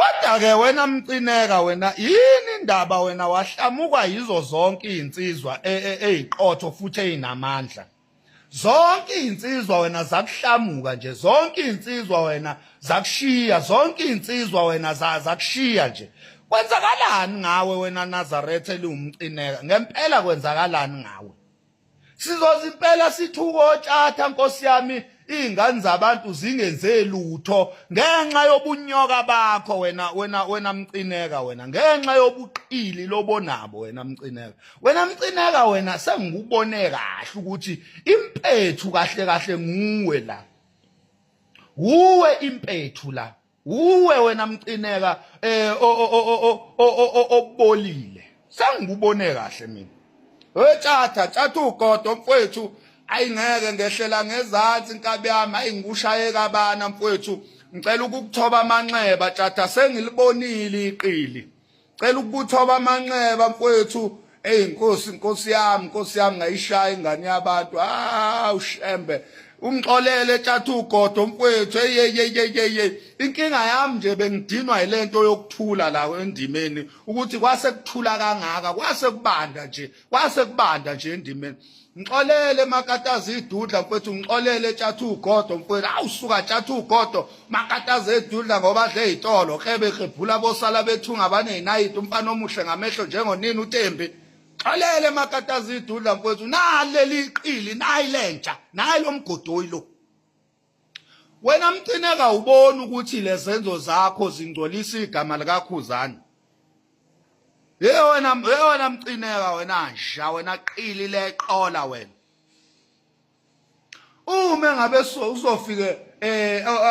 Kodwa ke wena Mcineka, wena yini indaba? Wena wahlamuka yizo zonke izinsizwa eziqotho futhi ezinamandla. Zonke izinsizwa wena zakuhlamuka nje, zonke izinsizwa wena zakushiya, zonke izinsizwa wena zakushiya nje. Kwenzakalani ngawe wena Nazaretha eliwumcineka? Ngempela kwenzakalani ngawe? Sizoze impela sithuka otshatha, nkosi yami, iy'ngane zabantu zingenze lutho ngenxa yobunyoka bakho wena, wena, wena Mcineka wena, ngenxa yobuqili lobonabo wena Mcineka, wena Mcineka wena. Sengikubone kahle ukuthi impethu kahle kahle nguwe la, wuwe impethu la, uwe wena Mcineka obolile. Sengikubone kahle mina. Wetshatha, tshatha ugodo mfowethu, ayingeke ngehlela ngezansi inkabi yami, ayi ngikushaye kabana mfowethu. Ngicela ukukuthoba amanxeba tshatha, sengilibonile iqili. Cela ukuthoba amanxeba mfowethu. Ey Nkosi, Nkosi yami, Nkosi yami, ngayishaya ingane yabantu. Ah, ushembe ungixolele tshatha ugodo mfowethu. Hey hey hey hey hey, inkinga yami nje bengidinwa yilento yokuthula la endimeni, ukuthi kwase kuthula kangaka, kwase kubanda nje, kwase kubanda nje endimeni. Ngixolele makataza idudla mfowethu, ngixolele tshatha ugodo mfowethu. Awusuka tshatha ugodo makataza edudla, ngoba adle izitolo klebe khebhula bosala bethunga baneyinayiti, umfana omuhle ngamehlo njengonini uTembi. Xolele makataza idudla mfowethu, naleli iqili, nayi lentsha, nayi lomgodoyi lo. Wena Mcineka, ubona ukuthi lezenzo zakho zingcolisa igama likaKhuzani. Hey wena, hey wena Mcineka, wena nja, wena qili leqola wena. Uma ngabe uzofike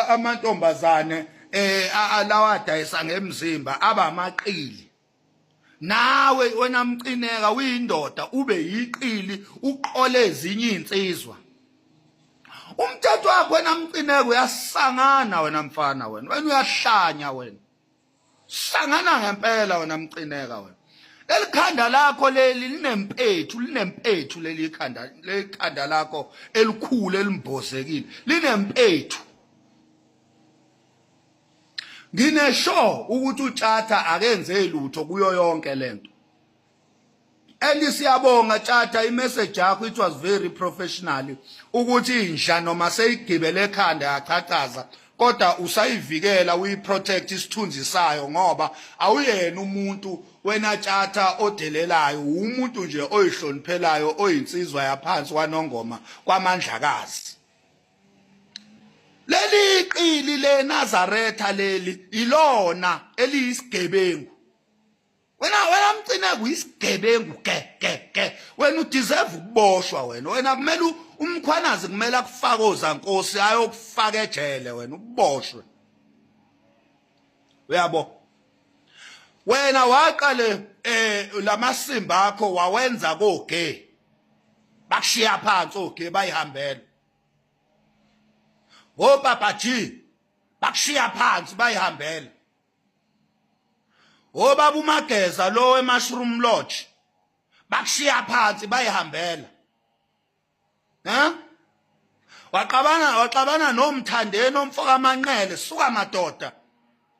amantombazane alawa adayisa ngemzimba abamaqili, nawe wena Mcineka uyindoda ube yiqili, uqole ezinye insizwa. Umthetho wakho wena Mcineka uyasangana wena mfana wena, wena uyahlanya wena, sangana ngempela wena Mcineka wena. Lelikhanda lakho leli linempethu, linempethu leli khanda, leli khanda lakho elikhulu elimbozekile linempethu. Nginesho ukuthi uTshatha akenze lutho kuyo yonke lento. And siyabonga Tshatha, imessage yakho, it was very professional, ukuthi inja noma seyigibele ekhanda yachachaza kodwa usayivikela, uyiprotect isithunzi sayo, ngoba awuyena umuntu wena Tshatha odelelayo, umuntu nje oyihloniphelayo, oyinsizwa yaphansi kwaNongoma kwaMandlakazi. Leli qili leNazaretha leli ilona eliyisigebengu. Wena, wena Mcineka, uyisigebengu ge ge ge wena, udeserve ukuboshwa wena. Wena kumele uMkhwanazi kumele akufake ozankosi, ayokufaka ejele wena, uboshwe, uyabo. Wena waqale lamasimba akho wawenza koge, bakushiya phansi oge, bayihambela obaba G, bakushiya phansi bayihambela obaba uMageza lo eMushroom Lodge, bakushiya phansi bayihambela. Ha, waxabana, waxabana noMthandeni omfoka amanqele, suka madoda,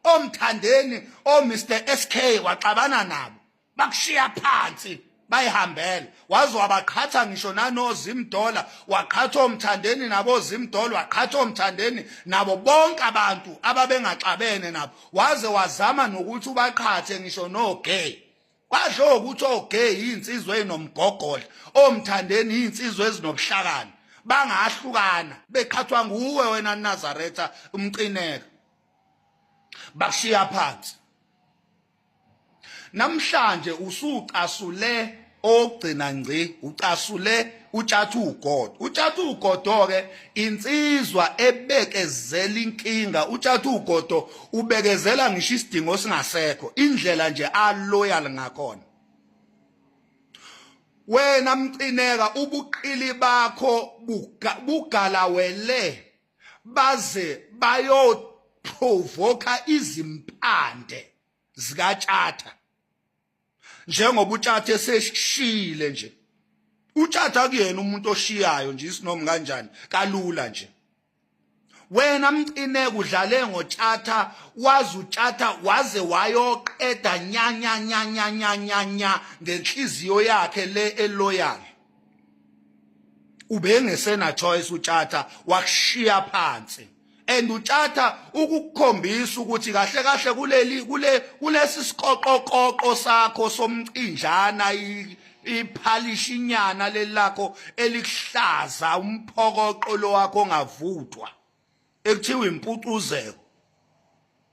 omthandeni o Mr SK, waxabana nabo, bakushiya phansi bayihambela. Waze wabaqhatha ngisho nanoZimdola, waqhatha omthandeni nabo Zimdola, waqhatha omthandeni nabo bonke abantu ababengaxabene nabo, waze wazama nokuthi ubaqhathe ngisho no-gay. Kwasho ukuthi ogay izinsizwa ezinomgogodla, omthandeni izinsizwa ezinobuhlakani, bangahlukana beqhathwa nguwe wena Nazaretha umcineka, bashiya phansi. Namhlanje usucasule ogcina ngci, ucasule utshatha ugodo. Utshatha ugodo ke insizwa ebekezela inkinga. Utshatha ugodo ubekezela ngisho isidingo singasekho, indlela nje aloyal ngakhona. Wena Mcineka, ubuqili bakho bugalawele baze bayoprovoka izimpande zikaTshatha, njengoba uTshatha eseshiyile nje. uTshatha kuyena umuntu oshiyayo nje isinoma kanjani kalula nje. Wena Mcineka udlale ngoTshatha, waze uTshatha waze wayoqeda nya nya nya nya nya nya nya ngenhliziyo yakhe le eloyal. Ubengesena choice uTshatha, wakushiya phansi. And uTshatha ukukukhombisa ukuthi kahle kahle kuleli kule kulesi siqoqoqoqo sakho somcinjana, iphalishinyana lelakho elikuhlaza, umphokoqo lo wakho ongavuthwa ekuthiwa impucuzeko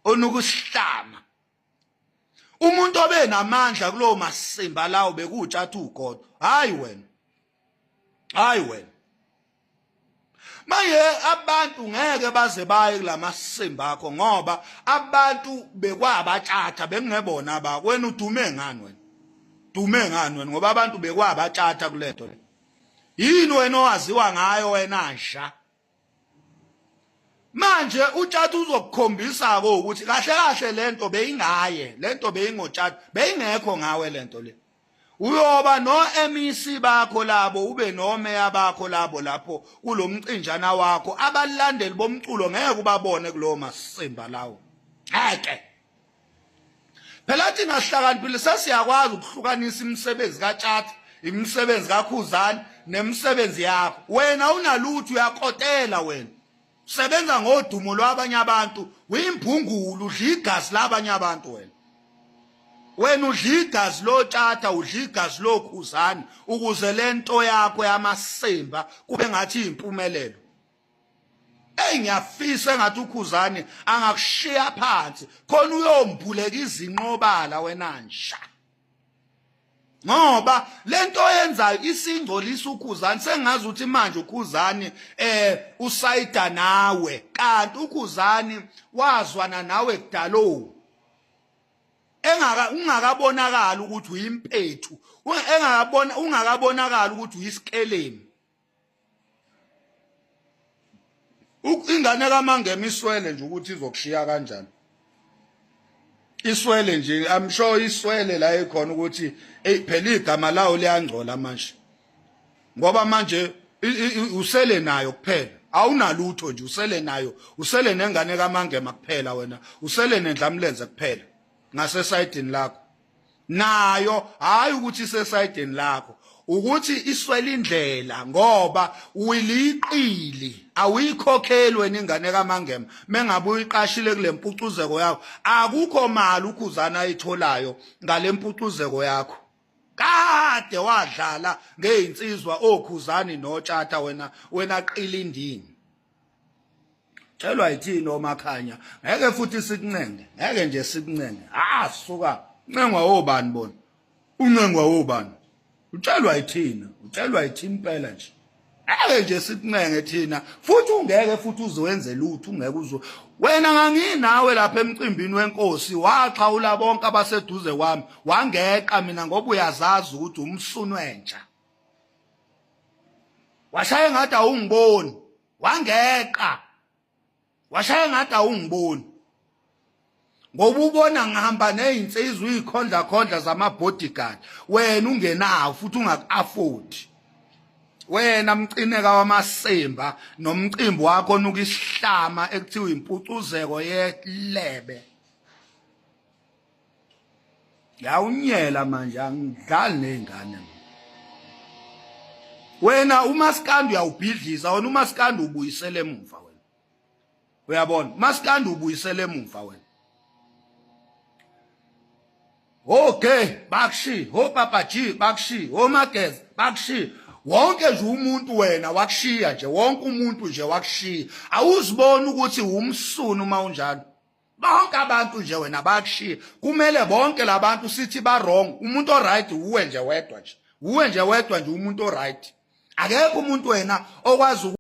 onukusihlama, umuntu obenamandla kulowo masimba lawo bekutshatha ugodo, hayi wena, hayi wena. Manje abantu ngeke baze baye kulamasimba akho ngoba abantu bekwabatshatha, bengingebona aba wena. Udume ngani wena? Dume ngani wena? Ngoba abantu bekwabatshatha kulento le. Yini wena owaziwa ngayo wena nja? Manje uTshatha uzokukhombisa ko ukuthi kahle kahle lento beyingaye, lento beyingoTshatha, beyingekho ngawe lento le. Uyoba no MEC bakho labo, ube nomeya bakho labo lapho kulomcinjana wakho. Abalandeli bomculo ngeke ubabone kulowo masimba lawo, ngeke phela. Thina sihlakaniphile, sesiyakwazi ukuhlukanisa imisebenzi kaTshatha, imisebenzi kaKhuzani nemisebenzi yakho. Wena unalutho, uyakotela wena, sebenza ngodumo lwabanye abantu, uyimbhungulu, udla igazi labanye abantu wena. Wena udla igazi loTshatha, udla igazi loKhuzani ukuze lento yakho yamasimba kube ngathi impumelelo. Ey, ngiyafisa engathi uKhuzani angakushiya phansi khona uyombuleka izinqobala wena nja, ngoba lento oyenzayo isingcolisa uKhuzani. Sengazi ukuthi manje uKhuzani usayida nawe, kanti uKhuzani wazwana nawe kudalo engaka ungakabonakala ukuthi uyimpethu, engakabona ungakabonakala ukuthi uyisikelemu. Ingane kaMangema iswele nje ukuthi izokushiya kanjani, iswele nje, I'm sure iswele la ikhona ukuthi hey, phela igama lawo liyangcola manje, ngoba manje usele nayo kuphela, awunalutho nje, usele nayo, usele nengane kaMangema kuphela wena, usele nendlamlenze kuphela ngasesayidini lakho. Nayo hayi ukuthi isesayidini lakho, ukuthi iswele indlela ngoba uyiliqili, awuyikhokheli wena ingane kaMangema. Mengabe uyiqashile kule mpucuzeko yakho, akukho mali uKhuzana ayitholayo ngale mpucuzeko yakho. Kade wadlala ngeinsizwa oKhuzani noTshatha wena, wena qilindini. Tshelwa yithini omakhanya, ngeke futhi sikuncenge, ngeke nje sikuncenge. Ah, suka, ncengwa obani bona? Uncengwa obani? Utshelwa yithina, utshelwa yithina impela nje. Ngeke nje sikuncenge thina futhi, ungeke futhi uzowenze lutho, ungeke uzo. Wena nganginawe lapha emcimbini wenkosi, waxhawula bonke abaseduze kwami, wangeqa mina ngoba uyazazi ukuthi umsunu wentsha. Washaya ngathi awungiboni, wangeqa, washaya ngathi awungiboni ngoba ubona ngihamba nezinsizwa, izikhondla khondla zama bodyguard, wena ungenawo futhi ungaku-afford. Wena Mcineka wamasimba nomcimbi wakho onuka isihlama ekuthiwa impucuzeko yelebe, yawunyela manje, angidlali nezingane. Wena umaskandi uyawubhidliza wena, umaskandi ubuyisele emuva wena, uyabona, umaskandi ubuyisele emuva wena. Okay, bakushi ho Papa G, bakushi ho Mageza, bakushi wonke nje umuntu wena, wakushiya nje wonke umuntu nje wakushiya. Awuzibona ukuthi umsunu uma unjalo? Bonke abantu nje wena bakushiya. Kumele bonke labantu sithi ba wrong, umuntu o right uwe nje wedwa nje, uwe nje wedwa nje umuntu o right, akekho umuntu wena okwazi.